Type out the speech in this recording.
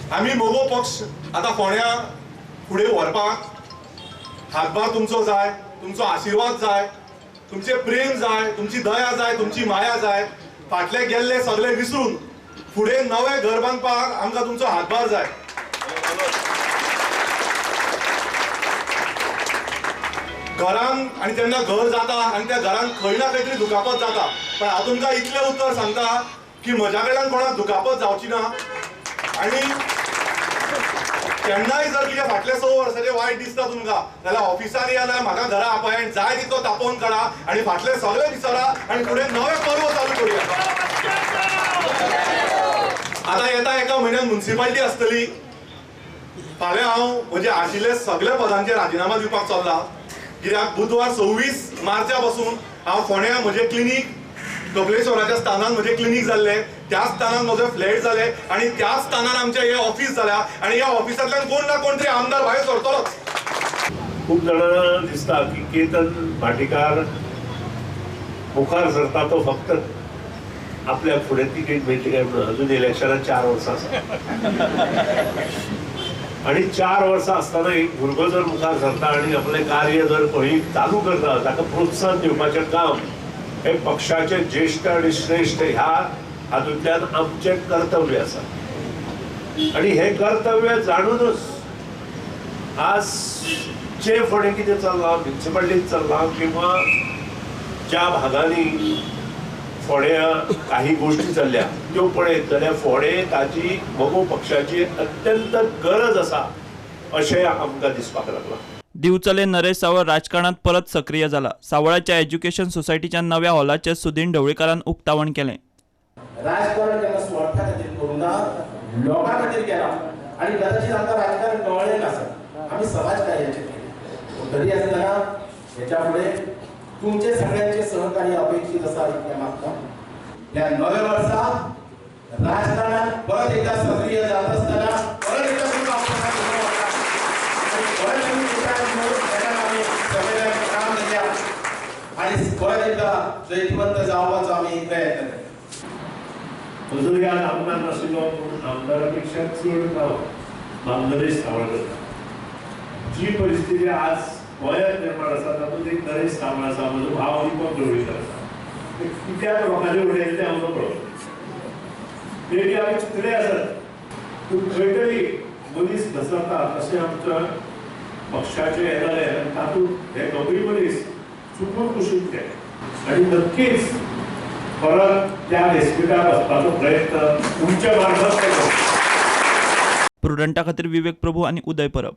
आमी मगो पक्ष आतां फोंड्या फुडें व्हरपाक हातभार तुमचो जाय, तुमचो आशिर्वाद जाय, तुमचें प्रेम जाय, तुमची दया जाय, तुमची माया जाय। फाटले गेल्ले सगळे विसरून फुडें नवें घर बांदपाक आमकां तुमचो हातभार जाय। घरान आनी तेन्ना घर जाता आनी त्या घरान खंय ना खंय तरी दुखापत जाता, पण हांव तुमकां इतलें उत्तर सांगता की म्हज्या कडल्यान कोणाक दुखापत जावची ना। आनी केन्नाय जर कितें फाटले 6 वर्साचें वायट दिसता तुमकां जाल्यार ऑफिसान या जाल्यार म्हाका घरा आपय आनी जाय तितलो तापोवन काडा आनी फाटले सगळे विसरा आनी फुडें नवें पर्व चालू करुया। आतां येता एका म्हयन्यान मुन्सिपालिटी आसतली। फाल्यां हांव म्हजे आशिल्ले सगळे पदांचेर राजिनामा दिवपाक चल्ला, कित्याक बुधवार 26 मार्चा पासून हांव फोंड्या म्हजें क्लिनीक कपलेश्वराच्या स्थानान म्हजें क्लिनीक जाल्लें, त्याच स्थानान म्हजो फ्लॅट जालें आनी त्याच स्थानान आमचें हें ऑफिस जाल्या आनी ह्या ऑफिसांतल्यान कोण ना कोण तरी आमदार भायर सरतलोच। खूब जाणां दिसता की केतन भाटीकार मुखार सरता तो फक्त आपल्याक फुडें तिकेट मेळटली काय म्हणून। अजून इलेक्शनाक 4 वर्सां आसा आनी 4 वर्सां आसतना एक भुरगो जर मुखार सरता आनी आपलें कार्य जर खंय चालू करता ताका प्रोत्साहन दिवपाचें काम हे पक्षाचे ज्येष्ठ आनी श्रेष्ठ ह्या हातूंतल्यान आमचें कर्तव्य आसा आनी हें कर्तव्य जाणूनच आज जे फोंडें कितें चल्लां, म्युनिसिपालिटींत चल्लां किंवा ज्या भागांनी फोंड्या काही गोष्टी चल्ल्या त्यो पळयत जाल्यार फोंडें ताची मगो पक्षाची अत्यंत गरज आसा अशें आमकां दिसपाक लागलां। दिवचले नरेश सावळ राजकारणात परत सक्रिय जाला। सावळाच्या एज्युकेशन सोसायटीच्या नव्या हॉलाचे सुदीन ढवळीकारान उक्तावण केलें। राजकारण केन्ना स्वार्था खातीर करूं ना, लोकां खातीर केलां आनी कदाचित आमकां राजकारण कळ्ळें नासत, आमी समाज कार्याचें केलें। तरी आसतना हेच्या फुडें तुमचे सगळ्यांचे सहकार्य अपेक्षित आसा इतलें मागता। ह्या नव्या वर्सा राजकारणात परत एकदा सक्रिय जाता आसतना परत एकदा तुमकां काम करया आनी परत एकदा जैतवंत जावपाचो आमी प्रयत्न करया। अजून आज आमदार नाशिल्लो पूण आमदारा पेक्षा चड काम नरेश सावळ करता। जी परिस्थिती आज गोंयांत निर्माण आसा तातूंत एक नरेश सावळ आसा, म्हजो भाव दीपक ढवळीकर आसा, कित्याक लोकांचे उडयले तें हांव नकळो। मे बी आमी चिंतले आसत पूण खंय तरी मनीस घसरता तशें आमच्या पक्षाचें हें जालें आनी तातूंत हे दोगूय मनीस चुकून कुशीक गेले आनी नक्कीच परत त्या वेंचणुकांत वचपाचो प्रयत्न तुमच्या मार्फत केलो। प्रुडंटा खातीर विवेक प्रभू आनी उदय परब।